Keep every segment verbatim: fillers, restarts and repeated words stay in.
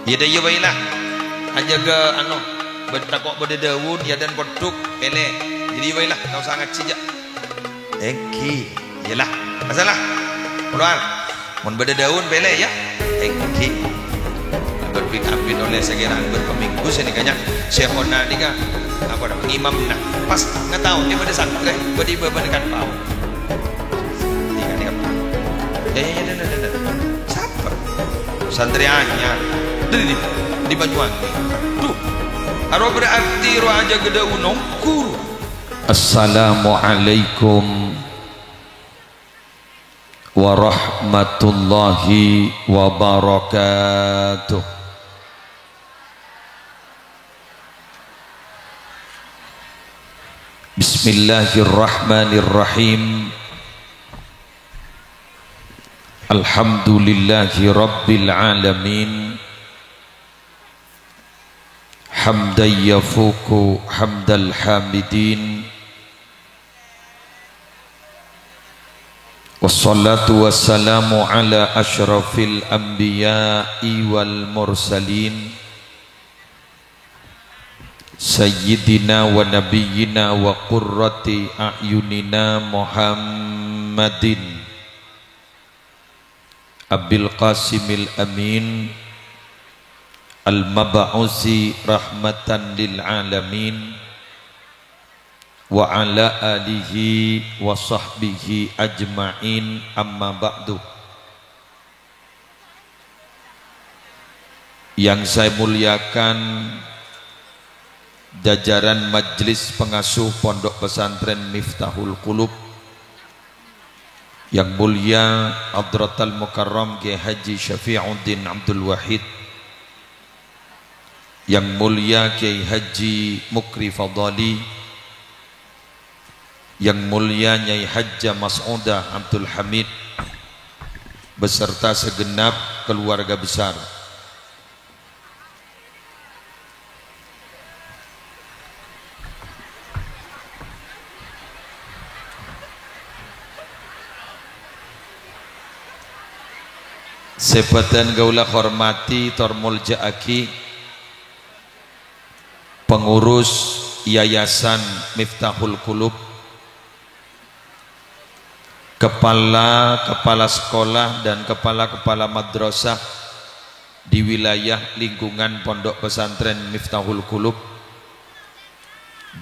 Iyâ, dâ' iyâ bhâi la. Ajâgâ, ano, bâd-, tako' bâdâ dâun, yâ, dân poddhuk, pèlè. Jadi bhâi la, ta' osa ngajhi, jâ'. Èngghi. Iyâ la. Asalla. Keluar. Mon bâdâ dâun, pèlè, yâ. Èngghi. Bâd bin abin oleh sakèrana bâd paminggu sanèka, nya. Syekhona nèka, apa, imamna. Pas ngataowè bâdâ santrè, bâdâ bâbâna kan pao. Iyâ, iyâ, iyâ. Yâ, yâ, yâ, dâ', dâ', dâ', dâ'. Sapa? Santrè anyar. Dâri di, di Banyuwangi. Aduh. Aro berarti roh ajâgâ dâun ongghu. Assalamualaikum warahmatullahi wabarakatuh. Bismillahirrahmanirrahim. Alhamdulillahi rabbil alamin. Hamdan yafuqu hamdal hamidin. Wassalatu wassalamu ala asyrafil anbiya'i wal mursalin, sayyidina wa nabiyyina wa qurrati a'yunina Muhammadin Abil Qasimil Amin, al-mab'usi rahmatan lil alamin, wa ala alihi wa sahbihi ajma'in, amma ba'du. Yang saya muliakan jajaran Majelis Pengasuh Pondok Pesantren Miftahul Qulub, yang mulia Hadratal Mukarram Kiai Haji Syafiuddin Abdul Wahid, yang mulia Kiai Haji Mukri Fadali, yang mulia Nyai Hajjah Mas'udah Abdul Hamid, beserta segenap keluarga besar. Sè bâdhân kaulâ hormati tor molja'aghi, pengurus Yayasan Miftahul Qulub, kepala-kepala sekolah dan kepala-kepala madrasah di wilayah lingkungan Pondok Pesantren Miftahul Qulub,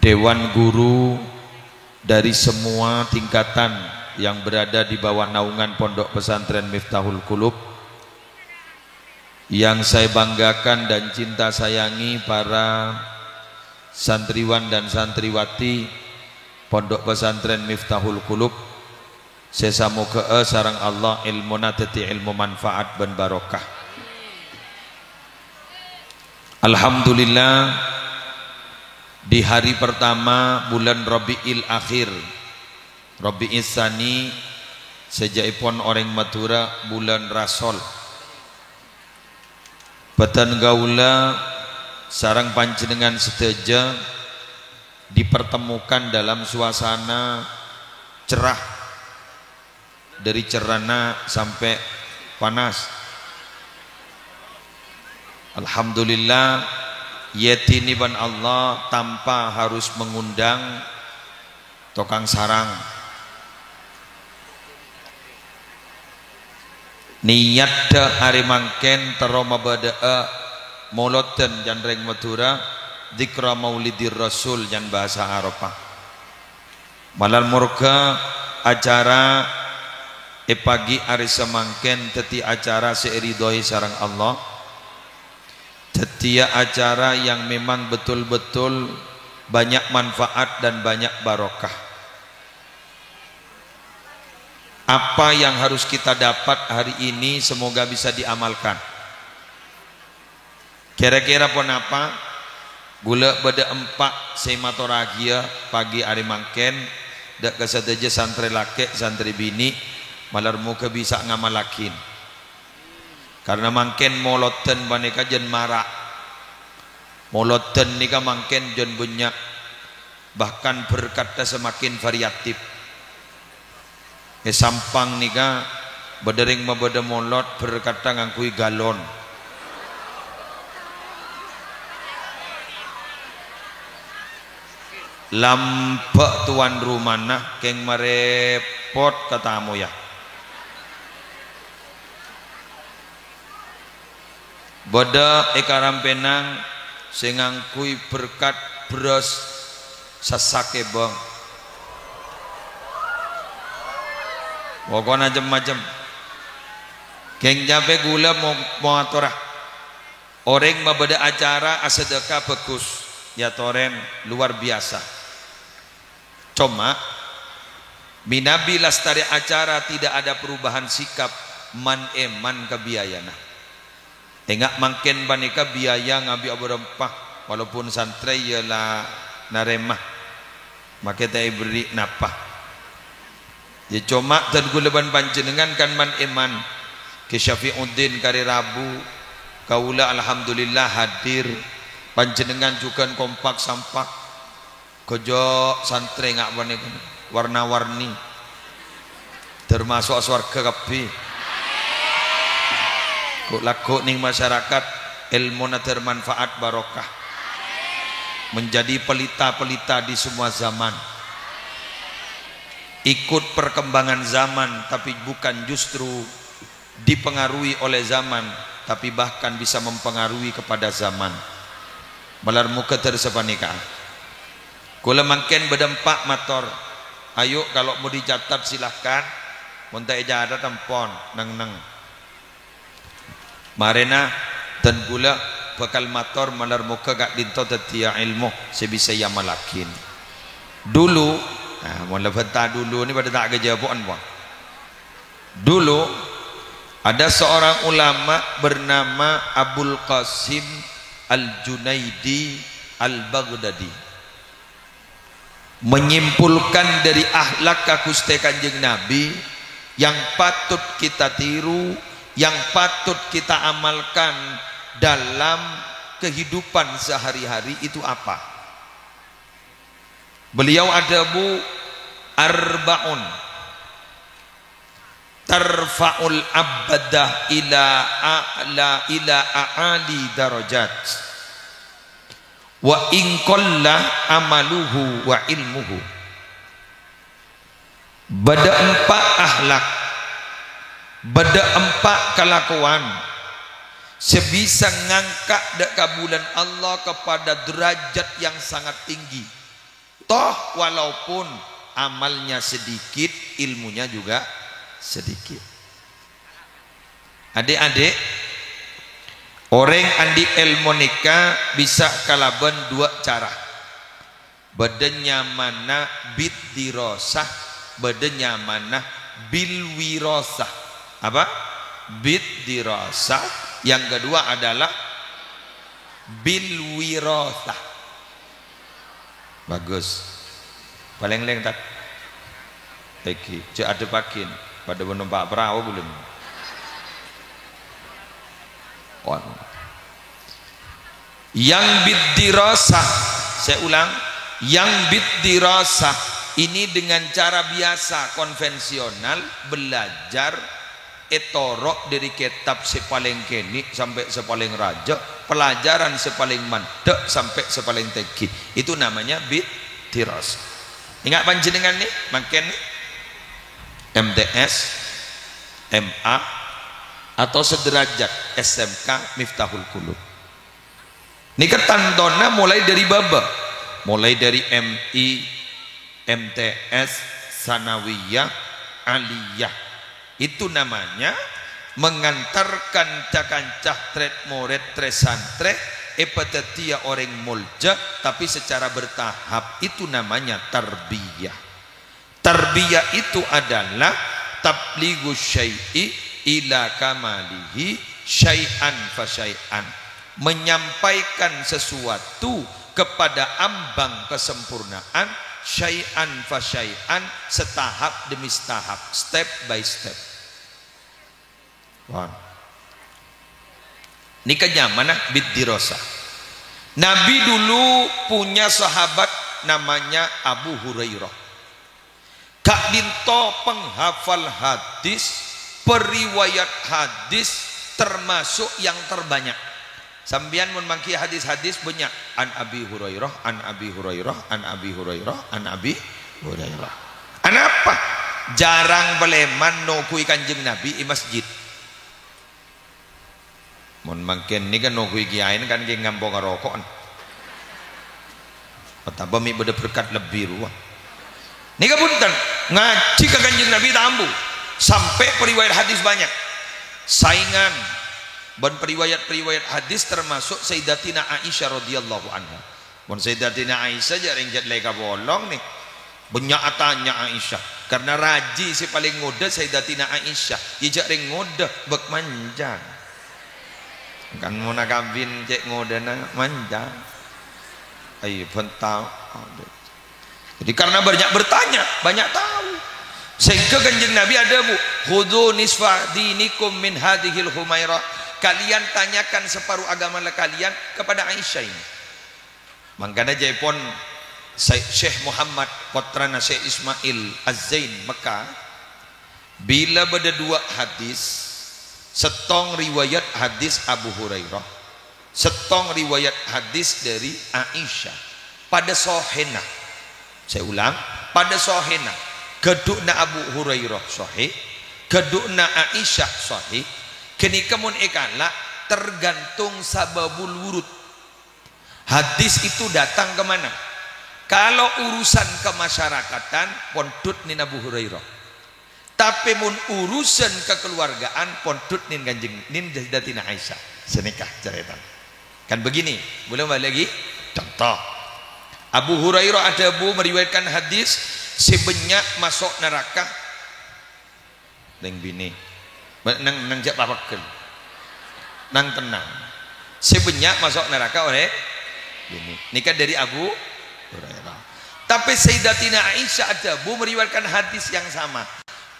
dewan guru dari semua tingkatan yang berada di bawah naungan Pondok Pesantren Miftahul Qulub, yang saya banggakan dan cinta sayangi para santriwan dan santriwati Pondok Pesantren Miftahul Qulub, sè samoghâ'â sareng Allah èlmona dhâddhi èlmo manfaat bân barokah. Alhamdulillah, di hari pertama bulan Rabiul Akhir, Rabiul Tsani, sajâ'èpon orèng Madhurâ bulan Rasol. Bâdhân kaulâ sareng panjhennengngan sadhâjâ dipertemukan dalam suasana cerah, dari cerna sampè' panas. Alhamdulillah, èdini bân Allah tanpa harus mengundang tokang sarang. Niyaddhâ arè mangkèn terro mabâdâ'â molodhân can rèng Madhurâ, dzikra maulidir rasul can bhâsa Aropa. Malar morghâ acara è pagi arè samangkèn dhâddhi acara sè èridhoi sareng Allah. Dhâddhiyâ acara yang memang betul-betul banyak manfaat dan banyak barokah. Apa yang harus kita dapat hari ini semoga bisa diamalkan. Kèra-kèra ponapa? Ghulâ bâdâ empa' sè matorraghiyâ pagi arè mangkèn, dâ' ka sadhâjâ santrè lakè', santrè binè', malar moghâ bisa ngamallaghi. Karna mangkèn molodhân panèka jân mara'. Molodhân nèka mangkèn jân bânnya', bahkan berkatna semakin variatif. È Sampang nèka bâdâ rèng mabâdâ molod berkatna ngangghuy galon. Lambâ' towan romana kèng marèpot ka tamoyya. Bâdâ è Karampènang sè ngangghuy berkat bherrâs sasakèbâng. Pokona cem-macem. Kèng capè ghulâ mo-, moatora. Orèng mabâdâ acara asadâka bhâghus, èyatorè luar biasa. Coma, mènabi lastarè acara tidak ada perubahan sikap, man-èman ka biayana. Enga' mangkèn panèka biaya ngabi' abârâmpa, walaupun santrè iyâ la narèma, makè ta' èberri' napa. Iyâ, coma dân ghulâ bân panjhennengngan kan man-èman. Kè Syafi'uddin karè rabu, kaulâ alhamdulillah hadir. Panjhennengngan jhughân kompak sampak. Ghâjâ' santrè nga' panèka warna-warni. Tamaso' sowarghâ kabbhi. Ghu'-lagghu' nèng masyarakat, èlmona termanfaat barokah. Menjadi pelita-pelita di semua zaman. Ikut perkembangan zaman, tapi bukan justru dipengaruhi oleh zaman, tapi bahkan bisa mempengaruhi kepada zaman. Malar moghâ dâr sapanèka. Ghulâ mangkèn bâdâ empa' mator. Ayo, kalau mau dicatat, silahkan. Mon ta' ècatat, ampon, neng-neng. Marèna, dân ghulâ bhâkal mator malar moghâ ka'dinto dhâddhiyâ èlmo sè bisa èamallaghi. Dulu, nah, mon la bhânta dulu nè padâ ta' kajhâbu'ân, pon. Dulu, ada seorang ulama bernama Abul Qasim Al-Junaidi Al-Baghdadi. Menyimpulkan dari akhlak ka Ghustè Kanjeng Nabi yang patut kita tiru, yang patut kita amalkan dalam kehidupan sehari-hari itu apa? Beliau adhâbu, "Arba'un tarfa'ul abda ila a'la, ila a'ali darajat." "Wa in qalla amaluhu wa ilmuhu." Bâdâ empa' akhlak, bâdâ empa' kalakowan sè bisa ngangka' dâ' kabulâna Allah kepada derajat yang sangat tinggi. Toh, walaupun amalnya sedikit, ilmunya juga sedikit. Adik-adik, orèng andi' èlmo nèka bisa kalabân duwâ' cara. Bâdâ nyamana bid dirasah, bâdâ nyamana bil wirasah. Apa? Bid dirasah. Yang kedua adalah bil wirasah. Bagus. Palèng lèng, Tad. Èngghi, jhâ' adhâpaghin. Padâ bân nompa' parao bulâ. Pon. Yang bid dirasah, saya ulang, yang bid dirasah ini dengan cara biasa, konvensional, belajar ètoro' dâri kètab sè palèng kènè' sampè' sè palèng rajâ, pelajaran sè palèng mandhâ' sampè' sè palèng tèngghi. Itu namanya bid dirasah. Enga' panjhennengngan nè, mangkèn nè, M T S, M A, atau sederajat S M K Miftahul Qulub. Nèka tantona molaè dâri bâbâ, molaè dâri M I, M T S, sanawiyah, aliyah. Itu namanya mengantarkan ca-kanca trèd-morèd trè-santrè èpadhâddhiyâ orèng molja, tapi secara bertahap. Itu namanya tarbiyah. Tarbiyah itu adalah tablighu syai'i ila kamalihi syai'an fa syai'an. Menyampaikan sesuatu kepada ambang kesempurnaan, syai'an fa syai'an, setahap demi setahap, step by step. Pon. Nèka nyamana bid dirasah. Nabi dulu punya sahabat namanya Abu Hurairah. Ka'dinto penghafal hadis, periwayat hadis termasuk yang terbanyak. Sampèyan mon mangghi hadis-hadis bânnya', "An Abi Hurairah, an Abi Hurairah, an Abi Hurairah, an Abi Hurairah." Anapa? Jhârâng palèman noghuwi Kanjeng Nabi è masjid. Mon mangkèn nèka noghuwi kèyaèna kan kèng ngamponga roko'na. Otabâ mè' bâdâ berkat lebbi rowa. Nèka bhunten, ngajhi ka Kanjeng Nabi ta' ambu, sampè' periwayat hadis bânnya'. Saèngan bân periwayat-periwayat hadis, termasuk Sayyidatina Aisyah radhiyallahu anha. Mon Sayyidatina Aisyah jhâ' rèng jhât lè kapolong nè. Bânnya' atanya Aisyah, karna rajhi sè palèng ngodâ Sayyidatina Aisyah, iyâ jhâ' rèng ngodâ, bâk manjhâng. Kan mon akabin cè' ngodâna manjhâng. Ayo, bân tao. Jadi, karena banyak bertanya, banyak tahu. Sehingga Kanjeng Nabi adhâbu, "Khudzu nisfa dinikum min hadzihil humairah." Kalian tanyakan separuh agama kalian kepada Aisyah ini. Mangkana jhâ' èpon Sy-, Syekh Muhammad, pottrana Syekh Ismail Az-Zain Mekah, bilâ bâdâ duwâ' hadis, sèttong riwayat hadis Abu Hurairah, sèttong riwayat hadis dâri Aisyah, padâ sohèna. Saya ulang, padâ sohèna. Ghâdhuwânna Abu Hurairah sohè, ghâdhuwânna Aisyah sohè. Ghânèka mon èkala', tergantung sababul wurud. Hadis itu datang ke mana? Kalau urusan kemasyarakatan, pondhut nèng Abu Hurairah. Tapè mon urusan kekeluargaan, pondhut nèng Kanjeng, nèng Sayyidatina Aisyah. Sanèka carètana. Kan begini, belum lagi contoh. Abu Hurairah adhâbu meriwayatkan hadis, sè bânnya' maso' naraka. Rèng binè'. Neng, neng jhâ' papegghel. Neng tennang. Sè bânnya' maso' naraka orèng binè'. Nèka dâri Abu Hurairah. Tapè Sayyidatina Aisyah adhâbu meriwayatkan hadis yang sama.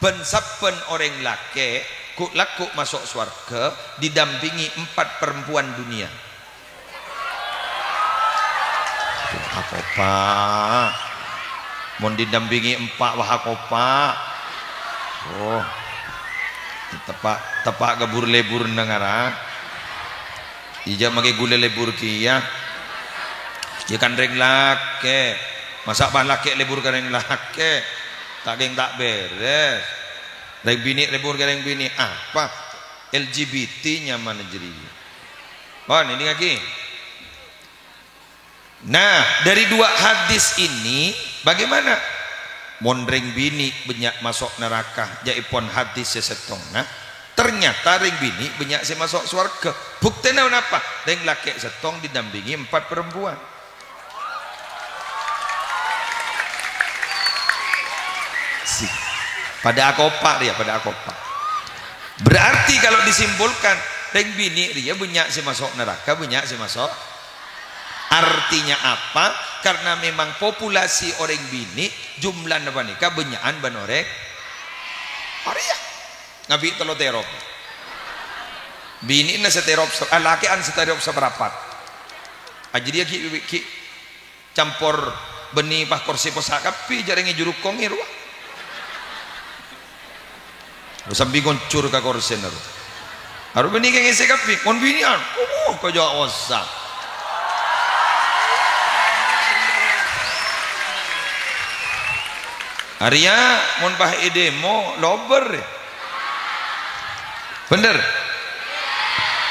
Bân-sabbhân orèng lakè' ghu'-lagghu' maso' sowarghâ didampingi empat perempuan dunia. Wah, akopa. Mon didampingi empa', wah, akopa. Oh. Teppa', teppa' ka bur-lebburna ngara. Iyâ, jhâ' makè ghulâ lebbur kèya. Iyâ kan rèng lakè'. Masa' pas lakè' lebbur ka rèng lakè'? Ta' kèng ta' bherres. Rèng binè' lebbur ka rèng binè'. Apa? L G B T nyamana jârèya. Oh, ini lagi. Nah, dari dua hadis ini, bagaimana? Mon rèng binè' bânnya' maso' naraka, jhâ' èpon hadis sè sèttong. Nah, ternyata rèng binè' bânnya' sè maso' sowarghâ. Buktèna napa? Rèng lakè' sèttong didampingi empat perempuan. Si. Padâ akopa' rèya, padâ akopa'. Berarti kalau disimpulkan, rèng binè' rèya bânnya' sè maso' naraka, bânnya' sè maso'. Artinya apa? Karena memang populasi orèng binè' jumlana panèka bânnya'an bân orèng. Orèng ya. Ngabi' tello terop. Binè'na saterop, sa-, ah, lakè'an saterop saparapat. Ah, jadi ya, ghi', ghi', ghi' campor bânnè pas korsè possa' kabbhi, jhâ' rèng è jurukongè rowa. Sambi ngoncor ka korsèna rowa. Arowa bânnè kè ngèsè kabbhi, mon binè'an, oh, kajâ' osa. Arèya mon pas è demo, lobâr. Bhender?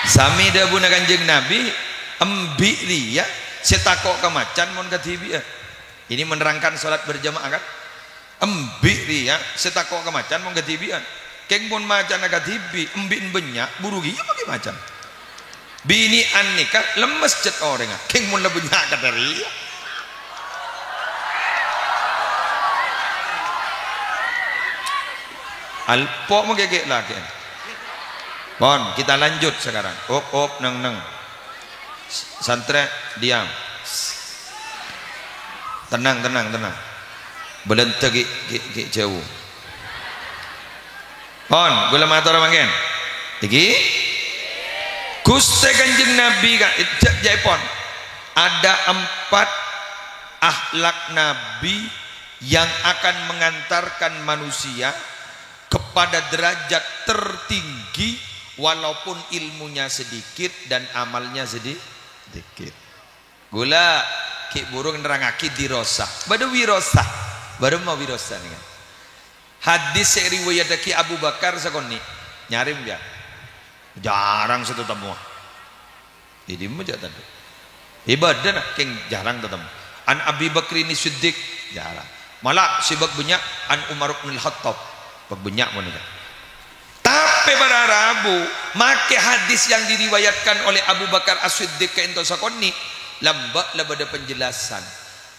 Samè dhâbuna Kanjeng Nabi, embi' rèya sè tako' ka macan mon kadhibi'ân. Ini menerangkan salat berjamaah, kan? Embi' rèya sè tako' ka macan mon kadhibi'ân. Kèng mon macanna kadhibi', embi'na bânnya', buru kèya makè macan. Binè'an nèka lemmes cèt orèngnga. Kèng mon la bânnya' kadhâri. Alpo' mangkè kè' lakè'an. Pon, kita lanjut sekarang. Op, op, neng, neng. Santrè, diam. Tenang, tenang, tenang. Bâlândhâ ghi', ghi', ghi' jhâu. Pon, ghulâ mator mangkèn. Iki Ghustè Kanjeng Nabi ka-, jhâ-, jhâ' èpon. Ada empat akhlak Nabi yang akan mengantarkan manusia kepada derajat tertinggi Walaupun ilmunya sedikit dan amalnya sedi-, sedikit. Ghulâ ghi' bhuru nerrangngaghi dirosah. Bâdâ wirosah. Bârâmma wirosah nèka? Hadis sè èriwayattaghi Abu Bakar sakonè'. Nyarè, yâ. Jhârâng sè tatemmo. È dimma jhâ' tadâ'. È bâdâna kèng jhârâng tatemmo. An Abi Bakrin Siddiq, jhârâng. Mala sè bâk bânnya' an Umar bin Khattab. Bâk bânnya' mon nèka. Tapè para rabu, make hadis yang diriwayatkan oleh Abu Bakar As-Siddiq ka'ènto sakonè', lambâ' la bâdâ penjelasan.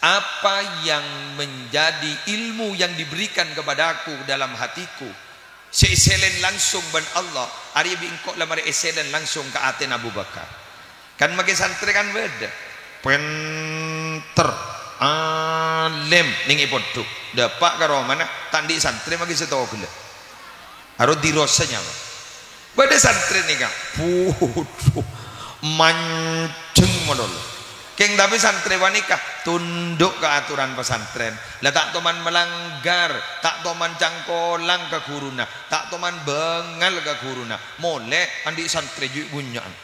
Apa yang menjadi ilmu yang diberikan kepadaku dalam hatiku, sè èsèlèn langsung bân Allah, arèya bi' engko' la marè èsèlèn langsung ka atèna Abu Bakar. Kan make santrè kan bâdâ. Pènter, alèm, nèng è pondhuk. Dâpa' ka romana, ta' andi' santrè make sè togellâ. Aro dirosah nyawa. Bâdâ santrè nèka, budhu, manjeng malolo. Kèng tapè santrè panèka tunduk ka aturan pesantren. La ta' toman malanggar, ta' toman cangkolang ka ghuruna, ta' toman bângal ka ghuruna. Molè andi' santrè jhu' bânnya'an.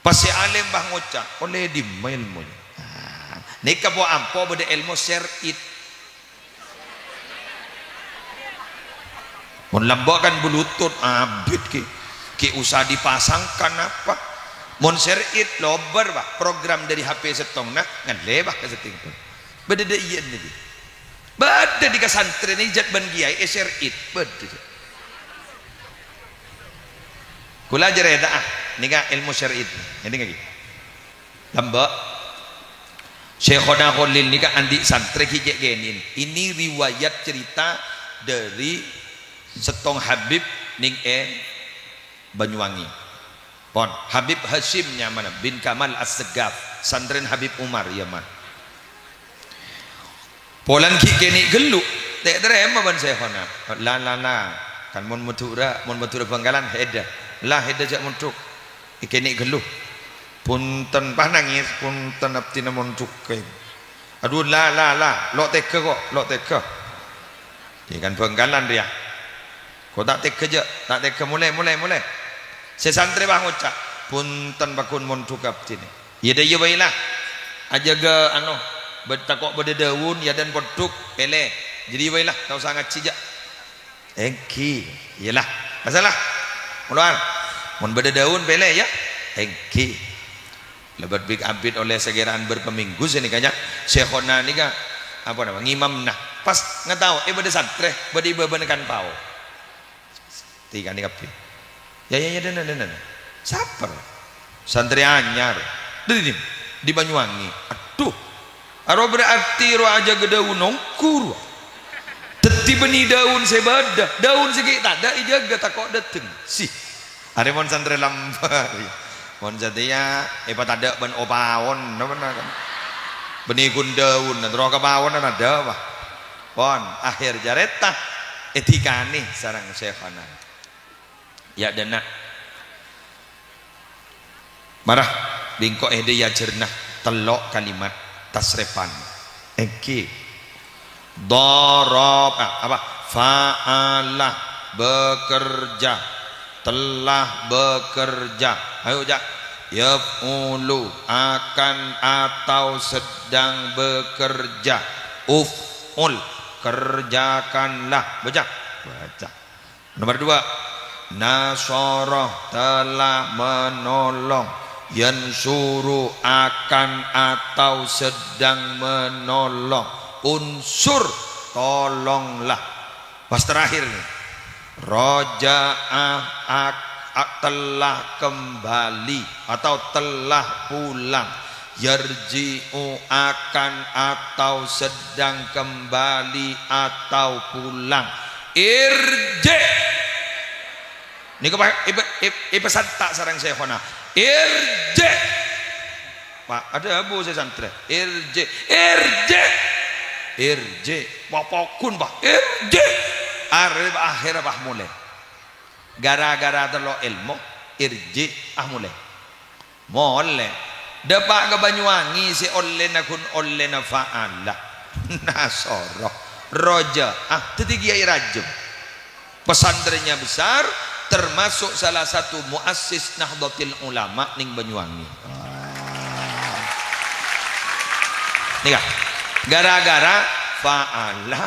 Pas sè alèm, bâh, ngoca', "Ollè dimma èlmona?" Nah, nèka po-ampo bâdâ èlmo syar'i. Mon lambâ' kan bluetooth abit ghi', ghi' osa dipasangkan apa. Mon syar'i lobâr, bâh, program dâri H P sèttongnga ngallè, bâh, ka sètting. Bâdâ dâ' iyâ nèka. Bâdâ dhi ka santrè nèka jhât bân kèyaè èsyar'i. Bâdâ. Kaulâ jârèya ta', ah, nèka èlmo syar'i. Ngèdhingngaghi. Lambâ'. Syaikhona Kholil nèka andi' santrè ghi' cè' kènè'en. Ini riwayat cerita dâri sèttong Habib nèng è Banyuwangi. Pon, Habib Hasyim nyamana bin Kamal As-Segaf, santrèna Habib Umar, iyâ, man. Polana ghi' kènè' ghâllu, ta' ètarèma bân Syaikhona. La, la, la. Kan mon Madhurâ, mon Madhurâ Bhângkalan, hèdâ. La, hèdâ jhâ' mondhuk. È kènè' ghâllu. Bhunten, pas nangès, "Bhunten, abdhina mondhuk, è." "Adhu, la, la, la. Lo' tegghâ, ko'. Lo' tegghâ." Iyâ kan Bhângkalan rèya. "Ko' ta' tegghâ, jhâ'. Ta' tegghâ. Molè, molè, molè." Sè santrè, bâh, ngoca', "Bhunten, pagghun mondhuk abdhina." "Iyâ dâ, iyâ bhâi la. Ajâgâ, ano, bâd-, tako' bâdâ dâun, yâ, dân pondhuk, pèlè. Jârèya bhâi la, ta' osa ngajhi, jhâ'." "Èngghi." "Iyâ la. Masalah. Mon bâdâ dâun, pèlè, yâ." "Èngghi." Lèbât bit-abit ollè sakèra'an bârâmpa minggu sanèka, nya, Syaikhona nèka, apa nama, ngimamna. Pas ngatao, è, bâdâ santrè, bâdâ è bâbâna kan pao. Tèkana kabbhi. "Yâ, yâ, yâ, dâna, dâna, dâna." "Sapa?" "Santrè anyar." "Dâri dimma?" "Dâri Banyuwangi." "Adhu. Aro berarti ro ajâgâ dâun ongghu, ro. Dâddhi bânnè dâun sè bâdâ, dâun sè ghi' tadâ' èjâgâ tako' dâteng." Si. Arè mon santrè lambâ'. Mon satèya èpatadâ' bân opaon, napa kan? Bânnè ghun dâun, terro ka paon adâ', bâh. Pon, akhèr jârèya ètèkanè sareng Syaikhona. Yâ, dâna. Mara, bi' engko' èdâ èajhârâna tello' kalimat tasrèfan. Èngghi. Dharab, ah, apa? Fa'ala, bekerja. Telah bekerja. Ayo, ca'na. Yaf'ulu, akan atau sedang bekerja. Uf'ul, kerjakanlah. Baca. Baca. Nomor dua, nasara, telah menolong. Yansuru, akan atau sedang menolong. Unsur, tolonglah. Pas terakhir nih. Raja'a, ak-, ak-, telah kembali atau telah pulang. Yarji'u, akan atau sedang kembali atau pulang. Irji'. Nèko, Pak, èpè-, èp-, èpèsanta sareng Syaikhona. Irji'. Pak, adhâbu sè santrè. Irji', irji'. Irji'. Wah, pagghun, Pak. Irji'. Arè, Pak, akhèr, Pak, molè. Gara-gara tello' èlmo, irji', ah, molè. Molè. Dâpa' ka Banyuwangi sè ollèna ghun ollèna fa'ala. Nasara. Raja'a. Dâddhi kèyaè rajâ. Pesantrennya besar, termasuk salah satu muassis Nahdlatul Ulama ning Banyuwangi. Nika, gara-gara fa'ala,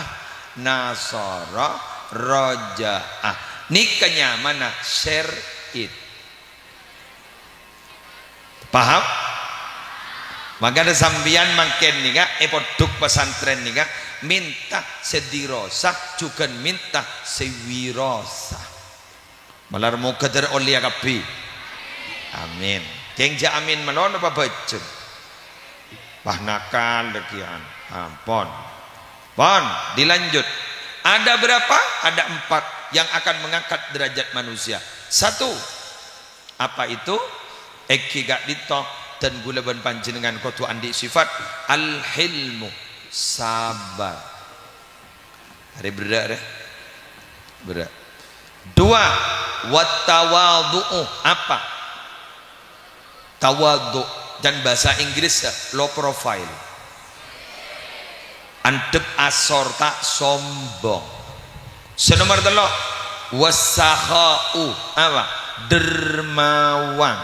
nasara, raja'ah. Nika nyamana share it. Paham? Mangkana sampeyan mangkèn nika, è pondhuk pesantren nika, minta sè dirasa, jhughân minta sè wirasa. Malar moghâ dhâr ollèya kabbhi. Amin. Kèng jhâ' amin malolo apa bhâjheng? Wah, nakal lagi an. Ampon. Pon, dilanjut. Ada berapa? Ada empat yang akan mengangkat derajat manusia. Satu, apa itu? Èngghi ka'dinto, dan ghulâ bân panjhennengngan kodhu andi' sifat al-hilmu, sabar. Arè berrâ', rè. Berrâ'. Dua, wattawadhu'u. Apa? Tawadhu'. Can bhâsa Inggris, low profile. Andhep asor, ta' sombong. Sè nomer tello', wassakha'u. Apa? Dermawan.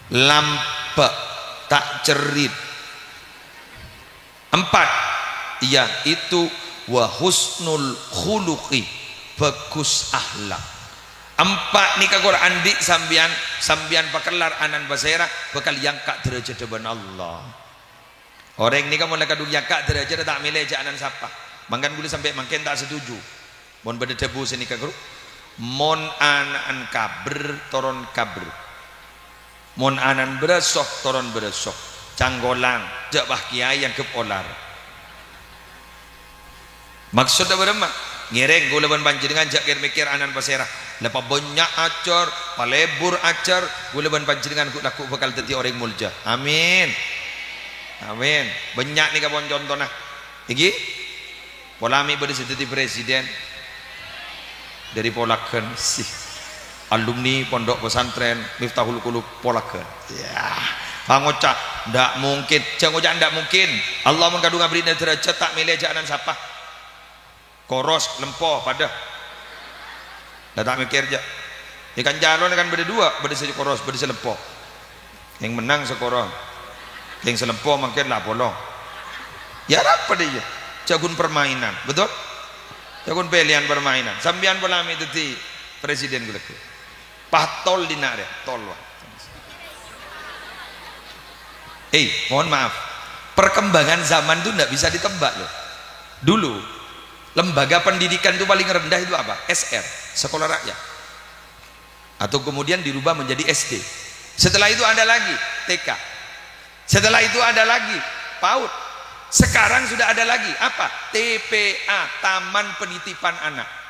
Lampè', ta' cerrit. Empat, yaitu wa husnul khuluqi, bagus akhlak. Empa' nèka kor andi' sampèyan, sampèyan pakellar ana'na pasèra, bhâkal èangka' dârâjhâddhâ bân Allah. Orèng nèka mon la kadhung èangka' dârâjhâddhâ ta' mèlè jhâ' ana'na sapa. Mangkana ghulâ sampè' mangkèn ta' setuju. Mon bâdâ dhâbu sè nèka, ghuru, mon ana'na kabher, toron kabher. Mon ana'na bârâso, toron bârâso. Cangkolang, jhâ' pas kèyaè èangghep olar. Maksodda bârâmma? Ngèrèng ghulâ bân panjhennengngan jhâ' kèr-mèkkèr ana'na pasèra. La pabânnya' ajhâr, palebur ajhâr, ghulâ bân panjhennengngan ghu'-, lagghu' bhâkal dhâddhi orèng molja. Amin. Amin. Bânnya' nèka pon contona. Ènggi? Pola mè' bâdâ sè dhâddhi presiden. Dâri Polagan, sih. Alumni Pondok Pesantren Miftahul Qulub Polagan. Ya, pangoca', "Ndak mungkin." Jhâ' ngoca' ndak mungkin. Allah mon kadhung aberri'na dârâjhât, ta' mèlè jhâ' ana'na sapa. Koros, lempo, padâ. La ta' mèkkèr jhâ'. È kan calon kan bâdâ duwâ', bâdâ sè koros, bâdâ sè lempo. Kèng mennang sè koros. Kèng sè lempo mangkèn la apolong. Ya, arapa dâ' iyâ? Jhâ' ghun permainan, betul? Jhâ' ghun pèlèyan permainan. Sampèyan pola mè' dhâddhi presiden ghulâ. Pas tol dinna' rè, tol, wah. Eh, mohon maaf. Perkembangan zaman itu ndak bisa ditebak, loh. Dulu, lembaga pendidikan itu paling rendah itu apa? S R, sekolah rakyat. Atau kemudian dirubah menjadi S D. Setelah itu ada lagi T K. Setelah itu ada lagi PAUD. Sekarang sudah ada lagi apa? T P A, Taman Penitipan Anak.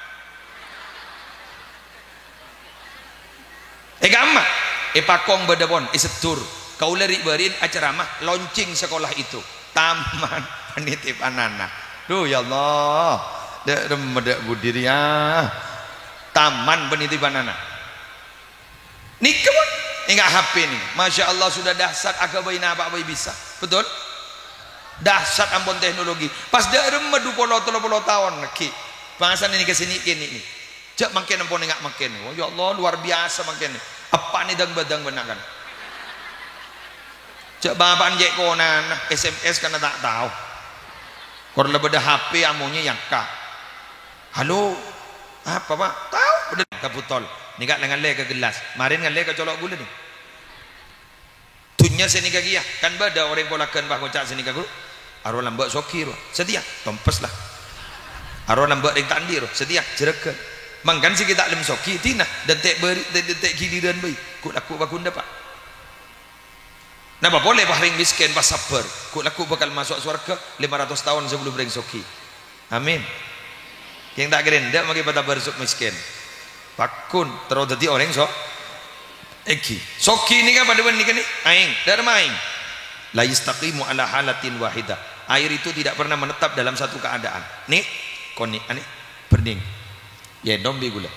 È kamma, è Pakong bâdâ pon, è Seddur. Kaulâ ri'-bâri'in acaramah launching sekolah itu. Taman Penitipan Anak. Duh, ya Allah. Dâ' remma dâ' budi rèya. Taman Penitipan Anak. Nèka pon, enga' H P nèka. Masya Allah, sudah dahsyat, aghâbây napa bhâi bisa. Betul? Dahsyat ampon teknologi. Pas dâ' remma du polo tello polo taon, ghi'. Bhângsana nèka sè nè'-kènè' nè. Jhâ' mangkèn ampon enga' mangkèn. Oh, ya Allah, luar biasa mangkèn. Eppa'na dâng-bâdâng bân na'-kana'. Jhâ' bapa'na cè' konana, S M S kana ta' tao. Kor la bâdâ H P amonyè èangka'. "Halo, apa, Pak?" "Tao, bhender." Ka butol. Nèka la ngallè ka gellas. Marèn ngallè ka colo' ghulâ nè. Dhunnya sè nèka kèya, kan bâdâ orèng Polagan pas ngoca' sè nèka, Guru. Arowa lambâ' soghi, ro. Satèya, tompes la. Arowa lambâ' rèng ta' andi', ro. Satèya, jhârâghân. Mangkana sè ghi' ta' lem soghi, dina, dântè' bâri', dântè' giliran bhâi. Ghu'-, lagghu' paghun dâpa'. Napa polè pas rèng mèskèn pas sabbhâr, ghu'-, lagghu' bhâkal maso' sowarghâ lèma ratos taon sabellum rèng soghi. Amin. Kèng ta' kèra endâ' maghi patabâr su-, mèskèn. Paghun terro dhâddhi orèng so-, ènggi. Soghi nèka padâ bân nèka nè, aèng, dâ' remma aèng. "La yastaqimu ala halatin wahidah." Air itu tidak pernah menetap dalam satu keadaan. Nè, konè', anè, bhârnèng. Yâ, ènom bi' ghulâ.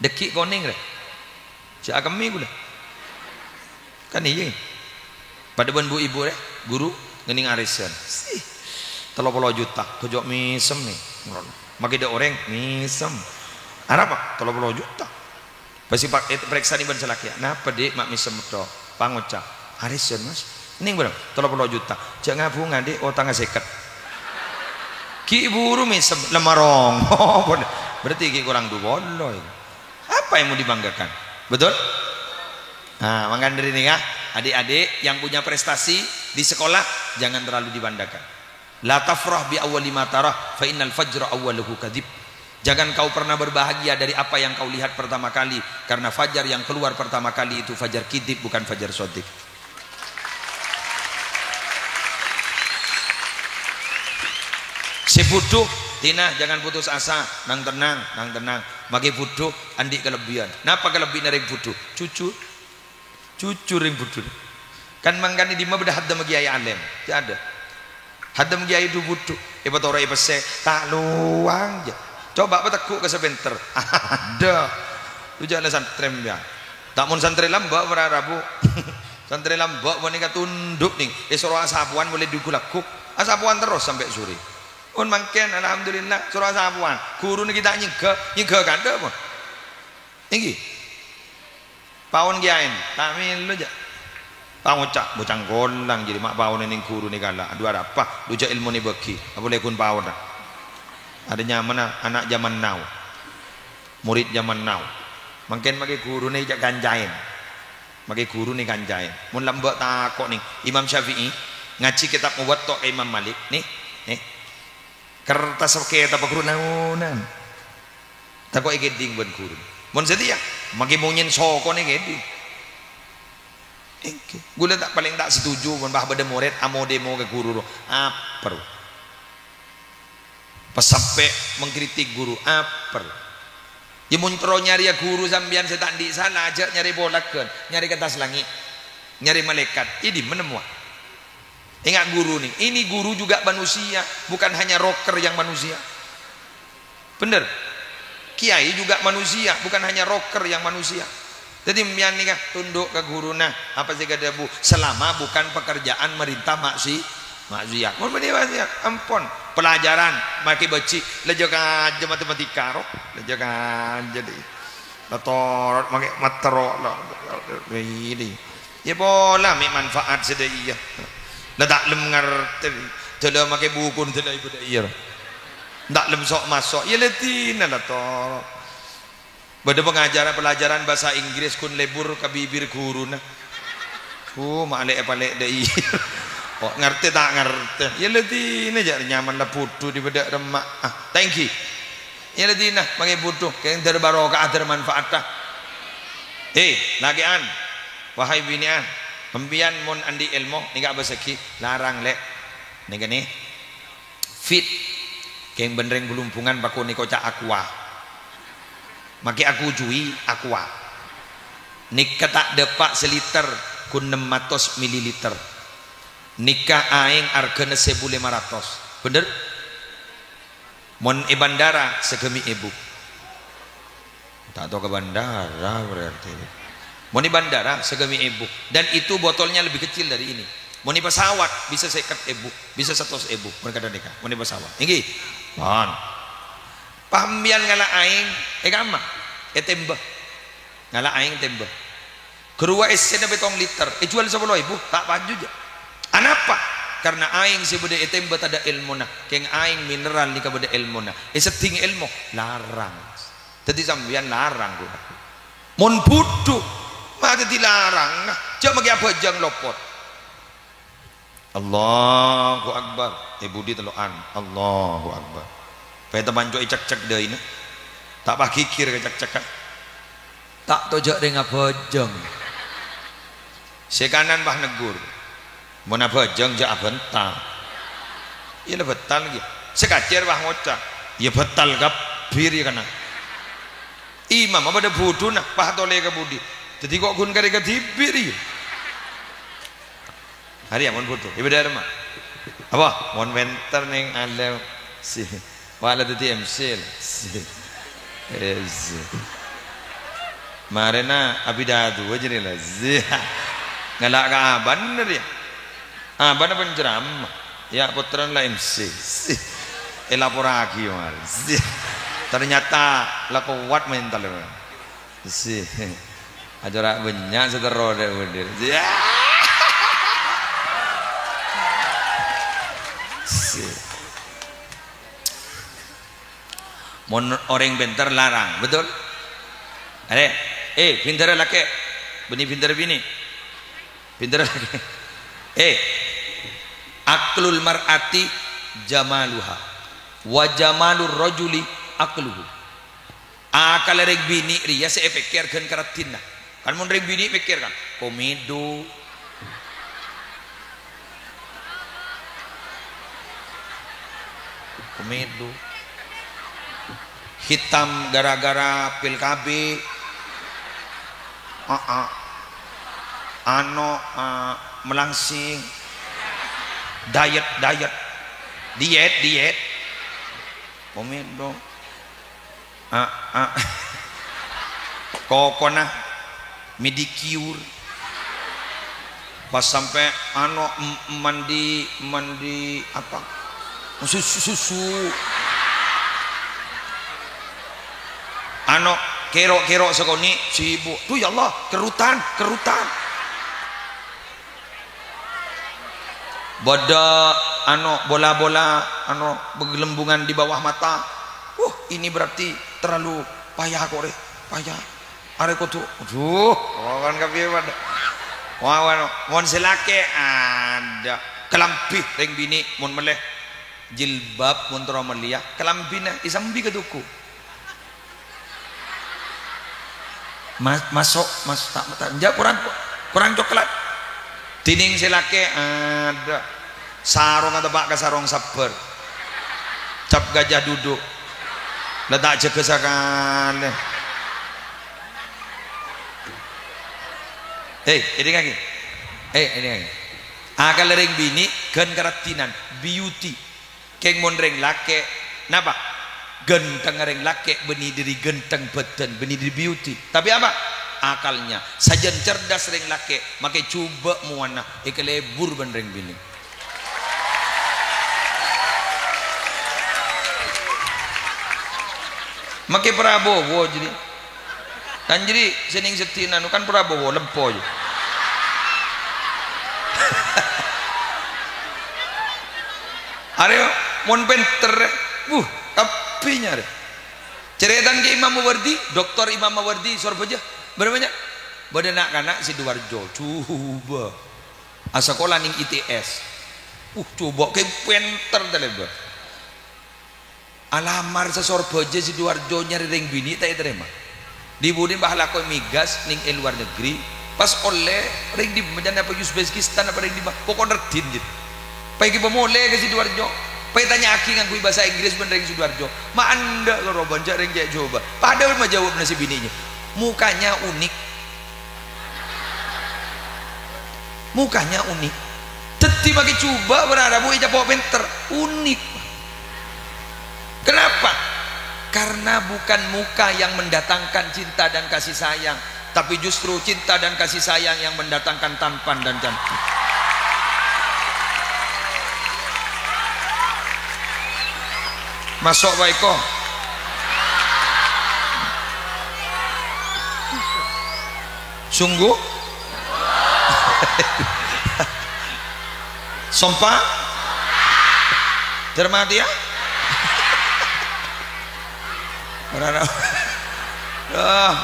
Dâgghi' konèng, rè. Jhâ' akemmè ghulâ. Kan iyâ. Padâ bân bu-ibu, rè, ghuru ngennèng arisan. Sih. Tello polo juta, ghâjâ' mèsem, nè. Maghi dâ' orèng, mèsem. Arapa? Tello polo juta. Pas èpa-, èparèksanè bân salakèya. "Napa, Dik, ma' mèsem tok?" Pangoca', "Arèsan, Mas." "Nèng bârâmpa?" "Tello polo juta." "Jhâ' ngabhunga, Dik, otangnga sèket." Ghi' buru mèsem, lemma rong. Berarti ghi' korang du polo, ya. Apa yang mau dibanggakan? Betul? Nah, mangkana dâri nèka, adik-adik yang punya prestasi di sekolah, jangan terlalu dibanggakan. "La tafrah bi awwali ma tarah, fa innal fajra awwaluhu kadzib." Jangan kau pernah berbahagia dari apa yang kau lihat pertama kali, karena fajar yang keluar pertama kali itu fajar kidib, bukan fajar sodik. Sè bhudhu, Tina, jangan putus asa. Nang tennang, nang tennang. Maghi bhudhu, andi' kalebbiyân. Napa kalebbiyânna rèng bhudhu? Jujur. Jujur rèng bhudhu. Kan mangkana è dimma bâdâ haddamma kiyaè alèm? Jhâ' adâ. Haddamma kiyaè du bhudhu. Èpatoro'è pèssè, ta' lowang, jhâ'. Coba pategghu' ka sè pènter. Adâ. Lu jhâ' la santrè, ya. Ta' mon santrè lambâ' para rabu. Santrè lambâ' panèka tondhu', nèng. Èsoro asapowan molaè du ghu-lagghu. Asapowan terros sampè' sore. Mon mangkèn, alhamdulillah, soro asapowan. Ghuruna ghi' ta' nyèngghâ, nyèngghâ kandhâ, mon. Èngghi. Pawon kiyaèna, ta' mèlo, jhâ'. Pangoca', "Bocah kolang jârèya ma' pawonna nèng ghuruna kala'. Adhu, arapa? Lu jhâ' èlmona èbâghi. Apa lè ghun pawonna?" Adâ nyamana ana' jaman now. Morid jaman now. Mangkèn maghi ghuruna jhâ' kancaèn. Maghi ghuruna kancaèn. Mon lambâ' tako' nèng. Imam Syafi'i ngajhi kètab Muwatta' ka Imam Malik. Nè, nè. Kertas kètab ghuru naonan. Tako' èkèdhing bân ghuru. Mon satèya, maghi monyèn sokona èkèdhing. Èngghi. Ghulâ ta', palèng ta' setuju mon bâ bâdâ morèd amo-demo ka ghuru, ro. Apa, ro? Pas sampè' mengkritik ghuru, apa, ro? Yâ, mon terro nyarèya ghuru sampèyan sè ta' andi' sala, jhâ' nyarè polagghân, nyarè ka attas langngè', nyarè malaèkat. È dimma nemmowa? Enga' ghuru nèng, ini guru juga manusia, bukan hanya rocker yang manusia. Bener? Kiai juga manusia, bukan hanya rocker yang manusia. Dhâddhi, sampèyan nèka tunduk ka ghuruna, apa sè èkadhâbu, selama bukan pekerjaan marènta maksi-, maksiat. Mon bânnè maksiat, ampon. Pelajaran, maghi bâji', la jhâ' kajâ matematika, ro. La jhâ' kajâ, dhi. La torot maghi matero, la, ini. Yâ pola mè' manfaat sè dâ' iyâ. La ta' lem ngartè. Dâlâ maghi bukuna dâlâ ibu dâ' iyâ. Ta' lem so'-maso'. Yâ la dina la to. Bâdâ pangajaran, pelajaran bhâsa Inggris ghun lebur ka bibir ghuruna. Hu, ma' lè'-palè' dâ' iyâ. Oh, ngartè ta' ngartè. Yâ la dina jhâ' nyaman la bhudhu dhi bâdâ remma. Ah, thank you. Yâ la dina, maghi bhudhu, kèng dâr barokah, dâr manfaatta. He, lakè'an, wahai binè'an, sampèyan mon andi' èlmo, nèka abâssaghi, larang, lè'. Nèka nè, fit, kèng bân rèng Blumbungan pakonè koca' aqua. Maghi aku jui, aqua. Nèka ta' dâpa' saliter, ghun nem atos mililiter. Nèka aèng arghâna sèbu lèma ratos. Bhender? Mon è bandara, sagâmè' èbu. Ta' tao ka bandara berarti. Mon è bandara, sagâmè' èbu. Dan itu botolnya lebih kecil dari ini. Mon è pesawat, bisa sèket èbu, bisa satos èbu. Mon kadhâng nèka, mon è pesawat. Èngghi? Mon. Pas sampèyan ngala' aèng, è kamma? È tèmbâ. Ngala' aèng tèmbâ. Ghâruwa èssèna pèttong liter, èjhuwâl sapolo èbu, ta' paju, jâ. Anapa? Karna aèng sè bâdâ è tèmbâ tadâ' èlmona, kèng aèng mineral nèka bâdâ èlmona. Èseddhing èlmo, larang. Dhâddhi sampèyan larang, ghulâ. Mon bhudhu, ma' dhâddhi larang, jâ' maghi abhâjâng lopot. Allahu Akbar. È budi tello'an. Allahu Akbar. Pèta panco' ècekcek dâina. Ta' pas ghighir ka cekcekka. Ta' to jâ' rèng abhâjâng. Sè kanan pas neggur. Mon abhâjâng jâ' abhânta. Iyâ la bhâtal ghi. Sè kacèr pas ngoca'. Iyâ bhâtal kabbhi rèya kanan. Imamma bâdâ bhudhuna, pas tolè ka budi. Dhâddhi kok ghun karè kadhibi' rèya. Arèya mon bhudhu, ibadah remma. Apa? Mon mènter nèng alem. Si. Wala dhâddhi M C la. Si. Eh, si. Marèna abidhâ duwâ jârèya la. Si. Ngala' ka abana rèya. Abana penceramah. Ya, pottrana la M C. Si. Èlaporraghi marè. Si. Ternyata la kowat mental. Si. Aja ra banyak sè terro dek bener. Si. Si. Mon orèng pènter larang, betul? Arè, eh, pènterra lakè', bânnè pènterra binè'. Pènterra lakè'. Eh, aqlul mar'ati jamaluha, wa jamalur rajuli aqluhu. Akalla rèng binè' rèya sè èpèkkèr ghân karaddhinna. Kan mon rèng binè' mèkkèr kan, komedo. Komedo. Hitam gara-gara pil K B. Aa. Ano, ah, melangsing. Diet, diet. Diet, diet. Komedo. Ah, ah. Kokona, medicure. Pas sampè' ano, m-, mandi, mandi apa? Sus-, susu. Ano, kèro'-kèro' sakonè', sibuk. Duh, ya Allah, kerrutan, kerrutan. Bâdâ, ano, bola-bola, ano, gelembungan di bawah mata. Wah, ini berarti terlalu payah kok, rè. Payah. Arè kodhu, aduh, kan kapiye padâ. Wah, wah, mon sè lakè', adâ. Kalambhi rèng binè', mon mellè jilbab, mon terro mellèya, kalambhina èsambi ka toko. Ma-, maso', mas-, ta', ta', enjâ' korang, korang coklat. Dhinèng sè lakè', adâ. Sarongnga teppa' ka sarong sabbhâr. Cap gajah duduk. La ta' jâgâ sakalè. Hei, èdingngaghi. Hei, èdingngaghi. Akalla rèng binè' ghân karadhinan, beauty. Kèng mon rèng lakè', napa? Ghântengnga rèng lakè' bânnè dhâri ghânteng bhâdhân, bânnè dhâri beauty. Tapè apa? Akalnya. Sajân cerdas rèng lakè', makè jhubâ' mowana èkalebur bân rèng binè'. Makè Prabowo jârèya. Kan jârèya sè nèng seddhi'na anu kan Prabowo, lempo jâ. Arè mon pènter, wuh, kabbhi nyarè. Carètana Kè Imam Mawardi, Doktor Imam Mawardi, Sorbhâjâ. Bârâmma, Nyak? Bâdâ na'-kana' Sidoarjo, jhubâ'. Asakola nèng I T S. Wuh, jhubâ' kèng pènter talèbâ. Alamar sè Sorbhâjâ Sidoarjo nyarè rèng binè' ta' ètarèma. Dhi-budhi pas alako migas nèng è luar negeri, pas ollè rèng dimma, jân apa Uzbekistan apa rèng dimma, pokok raddhin, jârèya. Pas èghibâ molè ka Sidoarjo, pas ètanya'aghi ngangghuy bhâsa Inggris bân rèng Sidoarjo. Ma' endâ' loro bân jâ' rèng cè' jhubâ'. Padâ ma' jâwâbbhâ sè binè'na. Mukanya unik. Mukanya unik. Dhâddhi makè jhubâ' bârâ' rabu ècapo' pènter. Unik. Kenapa? Karena bukan muka yang mendatangkan cinta dan kasih sayang, tapi justru cinta dan kasih sayang yang mendatangkan tampan dan cantik. Maso', Pak Eko? Sungguh? Sompa? Dermatia? Ora, ora. Ah,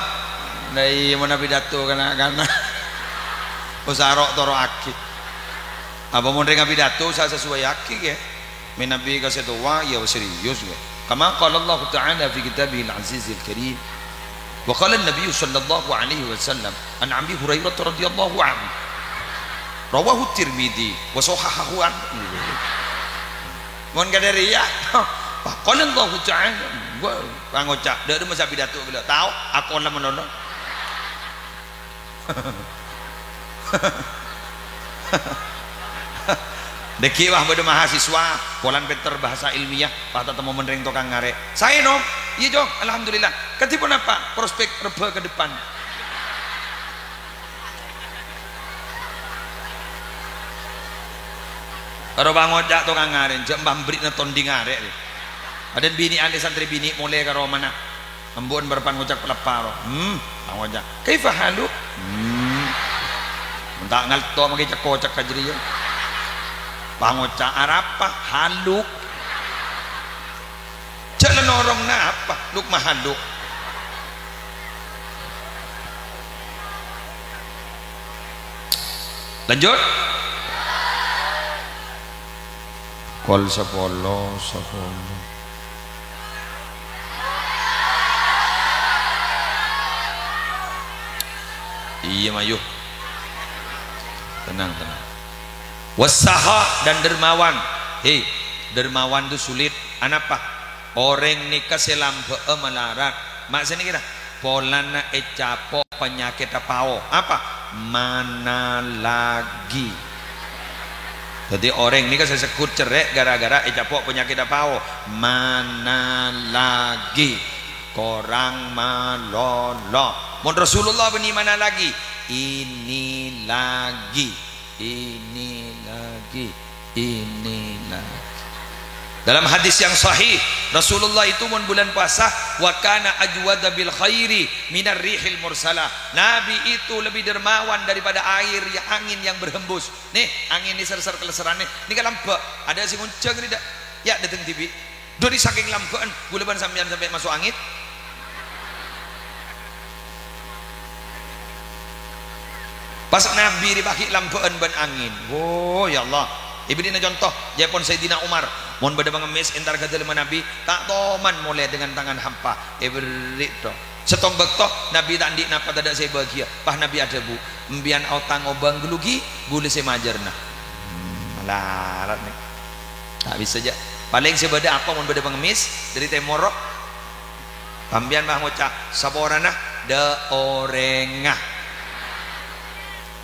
dai mana pidato kana-kana. Usah ro'-toro'aghi. Apa mon rèng apidato usah sesuaiaghi, kè? Mènabi ka sè towa, ya serius, kè? Kama qala Allahu Ta'ala fi kitabihil azizil karim. Wa qala Nabi sallallahu alaihi wasallam, an Abi Hurairah radhiyallahu anhu. Rawahu Tirmidzi wa shahahahu an. Mon kadhâriyâ, wa qala Allahu Ta'ala, wa pangoca', dâ' remma sè apidato ghellâ', tao, akola manono. Dhâggi' wah bâdâ mahasiswa, polana pènter bahasa ilmiah, pas tatemmo bân rèng tokang ngarè'. Saè, Nom? Iyâ, Cong. Alhamdulillah. Kadhi ponapa prospek rebbhâ ka depan? Karo pangoca' tokang ngarè', jhâ' mbah mberri'na tondi ngarè'. Bâdâna binè'an è santrè binè' molè ka romana. Embu'en bârâmpan ngoca' paleppa ro. Hmm, pangoca'. "Kaifa haluk?" Hmm. Mon ta' ngalto mangkè cek-kocek ka jârèya. Pangoca' arapa? Haluk. Jhâ' la norong napa? Luk mahaluk. Lanjut. Kol sapolo, sapolo. Iyâ, mayu. Tenang, tenang. Wassaha dan dermawan. Hei, dermawan itu sulit. Anapa? Orèng nèka sè lambâ'â malarat. Ma' sè nèka ra? Polana ècapo' panyakèdhâ pao. Apa? Manalagi. Dhâddhi orèng nèka sè segghut cerrè' gara-gara ècapo' panyakèdhâ pao. Manalagi. Korang malolo. Mon Rasulullah bânnè manalagi. Ini lagi. Ini lagi, ini lagi. Dalam hadis yang sahih, Rasulullah itu mon bulan puasa, "Wa kana ajwada bil khairi minar rihil mursalah." Nabi itu lebih dermawan daripada air ya, angin yang berhembus. Nih, angin ini ser-ser keleseran nih. Ini kan lambâ', ada sing ngoncang ini dak? Ya, datang dibi'. Dhâri sakèng lambâ'ân, ghulâ bân sampèyan sampè' maso' angèn. Pas Nabi rèpaghi' lambâ'ân bân angèn. Wo, ya Allah. Èberri'na conto, jâèpon Sayyidina Umar. Mon bâdâ pangemmès entar ka dâlemma Nabi, ta' toman molè dengan tangan hampa. Èberri' to. Sèttong bâkto, Nabi ta' andi' napa tadâ' sè èbâghiyâ. Pas Nabi adhâbu, "Empèyan aotang obâng ghâllu ghi, ghulâ sè majârna." Hmm, malarat, nè. Ta' bisa, jâ'. Palèng sè bâdâ apa mon bâdâ pangemmès dâri tèmor, ro? Sampèyan pas ngoca', "Saporana dâ' orèngnga."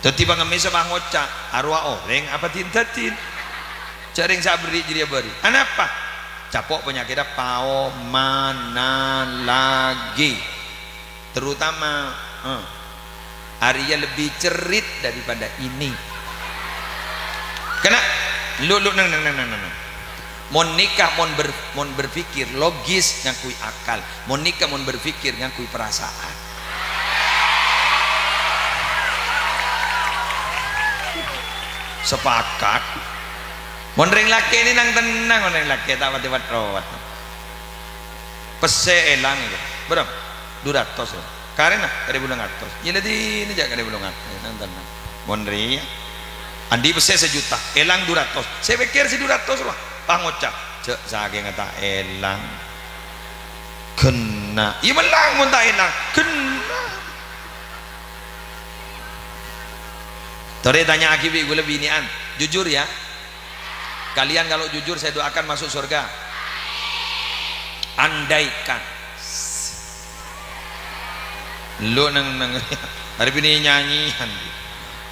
Dhâddhi pangemmès pas ngoca', "Arowa orèng apa din-dâdin?" Jâ' rèng sè aberri' jârèya bâri'. Anapa? Capo' panyakèdhâ pao manalagi. Terutama, eh, arèya lebih cerit daripada ini. Kèna, lu, lu, neng, neng, neng, neng, neng. Mon nikah, mon ber-, mon berpikir logis, ngangghuy akal. Mon nikah, mon berpikir, ngangghuy perasaan. Sepakat. Mon rèng lakè' nè nang tennang, mon rèng lakè' ta' patè wat-rowat. Pèssè èlang, bârâmpa? Du ratos, ro. Karèna, karè bâllung atos. Iyâ, la dinah jâ' karè bâllung atos, nang tennang. Mon rèya, andi' pèssè sajuta, èlang du ratos. Sè pèkkèr sè du ratos, ro. Pas ngoca', "Jâ' sakènga ta' èlang. Ghenna." Iyâ, mellang mon ta' èlang. Ghenna. Torè tanya'aghi bi' ghulâ binè'an. Jujur, ya. Kalian kalau jujur, saya doakan masuk surga. Andaikan. Lu neng, neng. Hari ini nyanyian.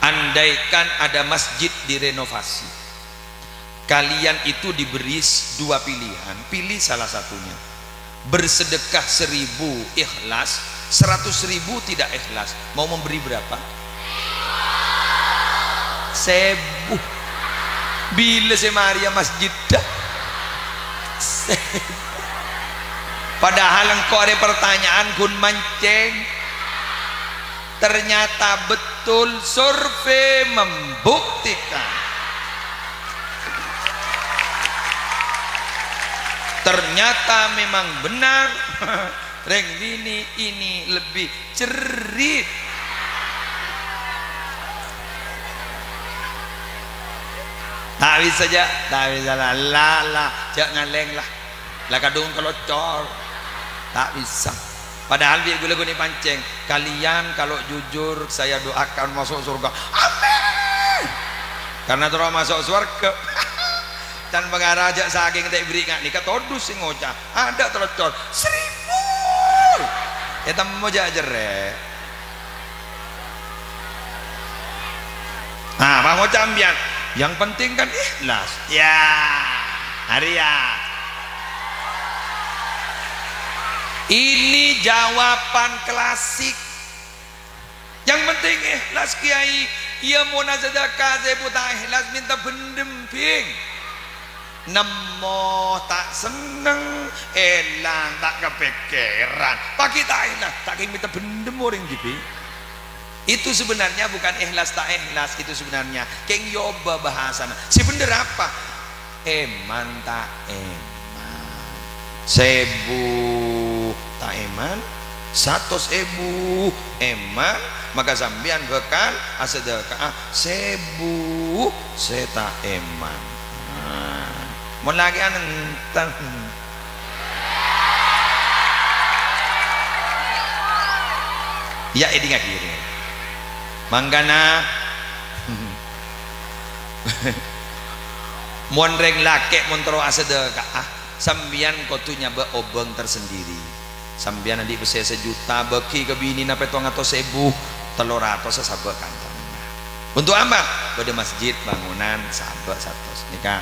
Andaikan ada masjid direnovasi. Kalian itu diberi s-, dua pilihan, pilih salah satunya. Bersedekah seribu ikhlas, seratus ribu tidak ikhlas. Mau memberi berapa? Sebu. Bilâ sè marèya masjid, dah? Sebu. Padahal engko' arè pertanyaan ghun mancèng. Ternyata betul, survei membuktikan. Ternyata memang benar, rèng binè' ini lebih cerit. Ta' bisa, jâ', ta' bisa, la, la, la, jâ' ngalèng, la. La kadhung kalocor. Ta' bisa. Padahal bi' ghulâ ghun èpancèng, "Kalian kalau jujur, saya doakan masuk surga." Amin. Karena terro maso' sowarghâ. Can pangara jâ' sakèng ta' èberri' nga' nèka todus sè ngoca'. Adâ' terro cor. Seribu. Ètemmo jâ' cerrè'. Nah, pas ngoca' sampèyan, yang penting kan ikhlas. Ya, arèya. Ini jawaban klasik. Yang penting ikhlas, Kiai. Iyâ, mon sadaka sè buta ikhlas, mènta bhendhem, Bing. Nemmo ta' senneng, èlang ta' kapèkkèran. Paghi' ta' èlang, ta' kèng mènta bhendhem orèng dhibi'. Itu sebenarnya bukan ikhlas ta' ikhlas, itu sebenarnya kèng èobâ bhâsana. Sè bhendher apa? Èman ta' èman. Sèbu ta' èman, satos èbu èman, maka sampèyan bhâkal asadhâka'a sèbu sè ta' èman. Nah, mon lakè'an enten. Iyâ, èdingngaghi, èdingngaghi. Mangkana, mon rèng lakè' mon terro asadhâka'a, sampèyan kodhu nyabâ' obâng tersendiri. Sampèyan andi' pèssè sajuta, bâghi ka binèna pètto atos èbu, tello ratos sabâ' ka antarna. Untuk apa? Bâdâ masjid, bangunan, sabâ' satos. Nèka.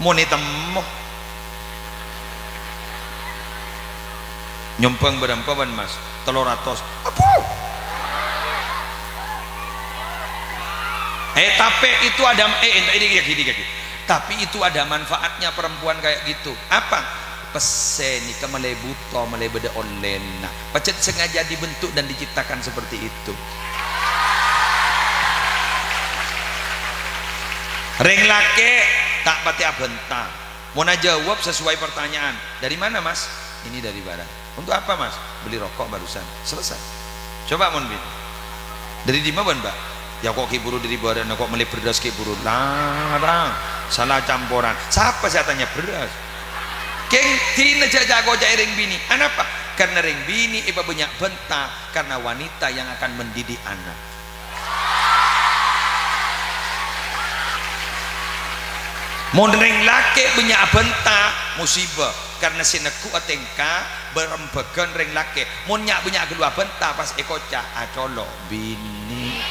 Mon ètemmo. Nyombhâng bârâmpa bân, Mas? Tello ratos. Apo? Eh, tapè itu ada, eh, ento, ini, ini, ini, ini. Tapi itu ada manfaatnya perempuan kayak gitu. Apa? Pèssè nèka mèlè bhuto, mèlè bâdâ ollèna. Pajhât sengaja dibentuk dan diciptakan seperti itu. Rèng lakè' ta' patè abhânta. Mon ajâwâb sesuai pertanyaan, "Dari mana, Mas?" "Ini dari Barat." "Untuk apa, Mas?" "Beli rokok barusan." Selesai. Coba mon binè', "Dari dimma bâ'na, Mbak?" "Ya, kok ghi' buru dari Barat, nah, kok mèlè bherrâs ghi' buru." Larang. Salah camporan. Sapa sè atanya bherrâs? Kèng dinah jhâ'-jhâ' koca'è rèng binè'. Anapa? Karena rèng binè' èpabânnya' bhânta karena wanita yang akan mendidik anak. Mon rèng lakè' bânnya' abhânta, musibah, karena sè negghu'â tèngka bârâmbaghân rèng lakè'. Mon nya'-bânnya' ghâllu abhânta, pas èkoca', acolo' binè'.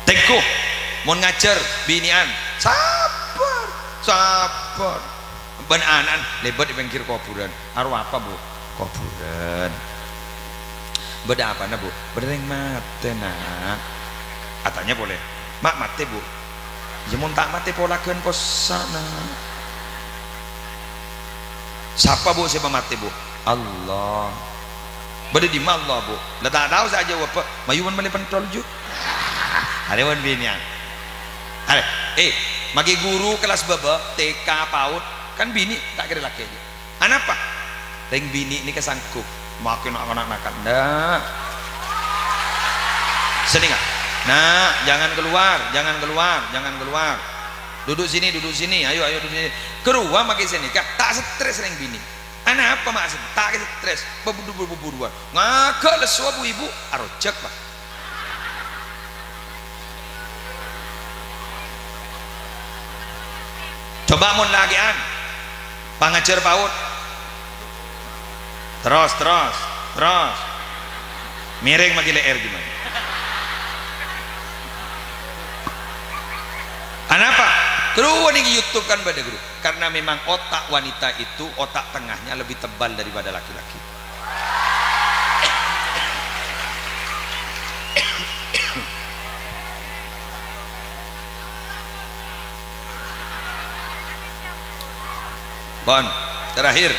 Tèngghu, mon ngajhâr binè'an, sabbhâr, sabbhâr. Bân ana'na lèbât è pèngghir kobhurân. "Arowa apa, Bu?" "Kobhurân." "Bâdâ apana, Bu?" "Bâdâ rèng matè, Na'." Atanya polè, "Ma' matè, Bu?" "Iyâ, mon ta' matè polana possa', Na'." "Sapa, Bu, sè pamatè, Bu?" "Allah." "Bâdâ è dimma Allah, Bu?" "La ta' tao sè ajâwâbbhâ, mayu mon mèlè pentol, Ju." Arèya mon binè'an. Arè, eh, maghi ghuru kellas bâbâ, T K, PAUD, kan binè', ta' kèra lakè', Ju. Anapa? Rèng binè' nèka sanggup makè na'-kana' nakal. Nah. Sènènga. "Nak, jangan keluar, jangan keluar, jangan keluar. Duduk sini, duduk sini. Ayo, ayo, duduk sini." Karowa makè sènèka, ta' stres rèng binè'. Anapa ma' sè ta' stres? Buburu-buruwân. Ngaghâ' lesso bu-ibu, arojhâk, Pak. Coba mon lakè'an, pangajhâr PAUD. Terros, terros, terros. Mèrèng maghi lè'èr gimana? Anapa? Karowa nèng YouTube kan bâdâ, Guru. Karena memang otak wanita itu, otak tengahnya lebih tebal daripada laki-laki. Pon, terakhir.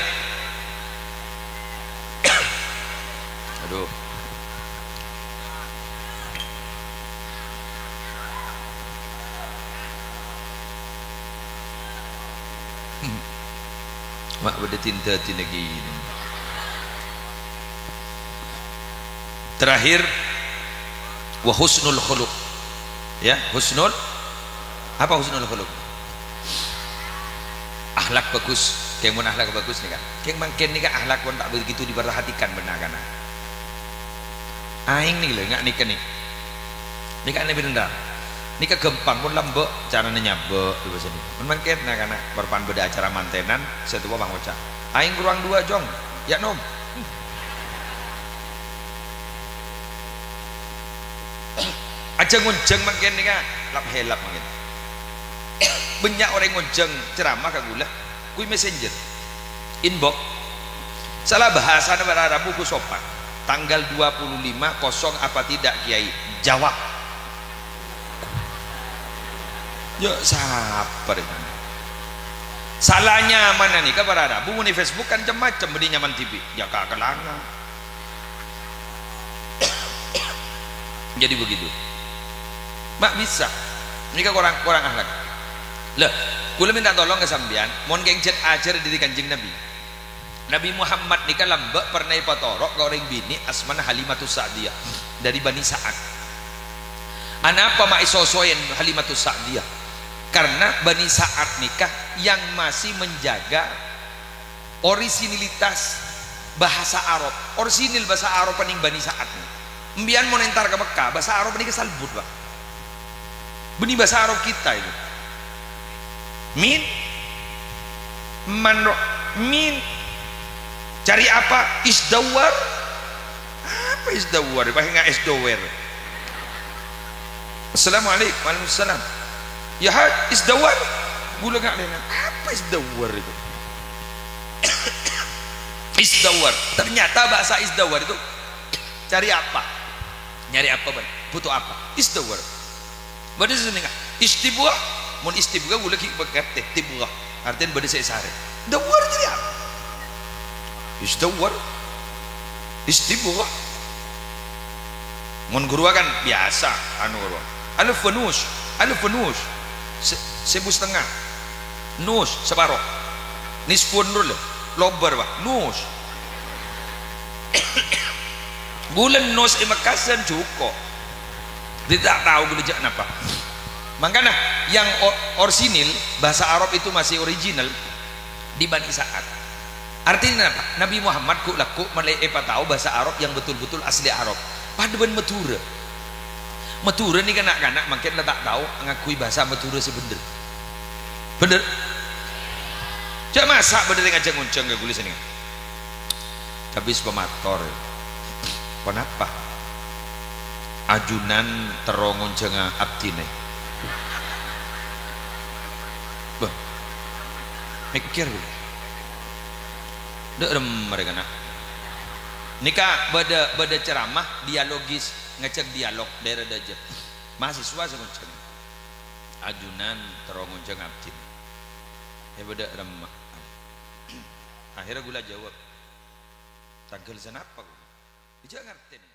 Aduh. Ma' bâdâ tinta tinta gini. Terakhir, wa husnul khuluq. Ya, husnul, apa husnul khuluq? Akhlak bagus. Kèng mon akhlak bagus nèka. Kèng mangkèn nèka akhlak pon ta' begitu diperhatikan bân na'-kana'. Aèng nèka lho, nga' nèka nè. Nèka anè bhender. Nèka ghâmpang pon lambâ' carana nyabâ' bhâsa nèka. Mon mangkèn na'-kana' parpan bâdâ acara mantènan, sè towa bân ngoca', "Aèng kurang dua, Jong. Ya, nom." Ajhâ ngonjhâng mangkèn nèka, lap-hèlap mangkèn. Bânnya' orèng ngonjhâng ceramah ka ghulâ, kuwi messenger, inbox. Sala bhâsana para rabu ku sopan. "Tanggal dua puluh lima kosong apa tidak, Kiai? Jawab." Ya, sapa rè? Sala nyamana nèka para rabu, mon è Facebook kan cem-macem, bânnè nyaman dhibi'. Ya, kakellangan. Jadi begitu. Ma' bisa. Nèka korang, korang akhlak. Lah, kaulâ mènta tolong ka sampèyan, mon kèng jhât ajhâr dâri Kanjeng Nabi. Nabi Muhammad nèka lambâ' pernah èpatoro' ka orèng binè' asmana Halimatus Sa'diyah dâri Bani Sa'ad. Anapa ma' èsosoè Halimatus Sa'diyah? Karena Bani Sa'ad nèka yang masih menjaga orisinilitas bahasa Arab. Orisinil bahasa Arab nèng Bani Sa'ad nèka. Sampèyan mon entar ka Mekkah, bahasa Arab nèka salbut, Pak. Bânnè bahasa Arab kita itu. Min. Manro. Min. Cari apa? Isdawar. Apa isdawar? Paling nggak isdawar. Assalamualaikum. Waalaikumsalam. Ya, hai, isdawar. Gula nggak dengar. Apa isdawar itu? Isdawar. Ternyata bahasa isdawar itu cari apa? Nyari apa, Bang? Butuh apa? Isdawar. Bâdâ sè nèngal. Istibghah. Mon istibghah, gula ghi' pèkèr tè, tibghah. Artèna bâdâ sè èsarè. Dawar jârèya. Isdawar. Istibghah. Mon ghâruwa kan biasa, anu ghâruwa. Alaf wa nus. Alaf wa nus. Se-, sèbu setengah. Nus, saparo. Nisfun rul. Lobâr, Pak. Nus. Bulân nus è Mekkasân jhuko'. Dhâddhi ta' tao ghulâ jhâ' napa. Mangkana, yang o-, orsinil, bahasa Arab itu masih original di Bani Sa'ad. Artinya napa? Nabi Muhammad ghu'-lagghu' malè èpatao bahasa Arab yang betul-betul asli Arab. Padâ bân Madhurâ. Madhurâ nèka na'-kana' mangkèn la ta' tao ngangghuy bahasa Madhurâ sè bhendher. Bhendher? Jhâ' masa' bâdâ sè ngajhâng-onjhâng ka ghulâ sè nèngal. Tapè sè pamator. Ponapa? Ajunan terro ngonjhânga abdhina. Bâh. Mèkkèr ghulâ. Dâ' remma rè kana'. Nèka bâdâ, bâdâ ceramah dialogis, ngajhâk dialog, dâ'râ dâjâ. Mahasiswa sè ngonjhâng. Ajunan terro ngonjhâng abdhina. È bâdâ remma. Akhirnya ghulâ jawab. Tangghâl sanapa ghulâ? Jhâ' ngartèna.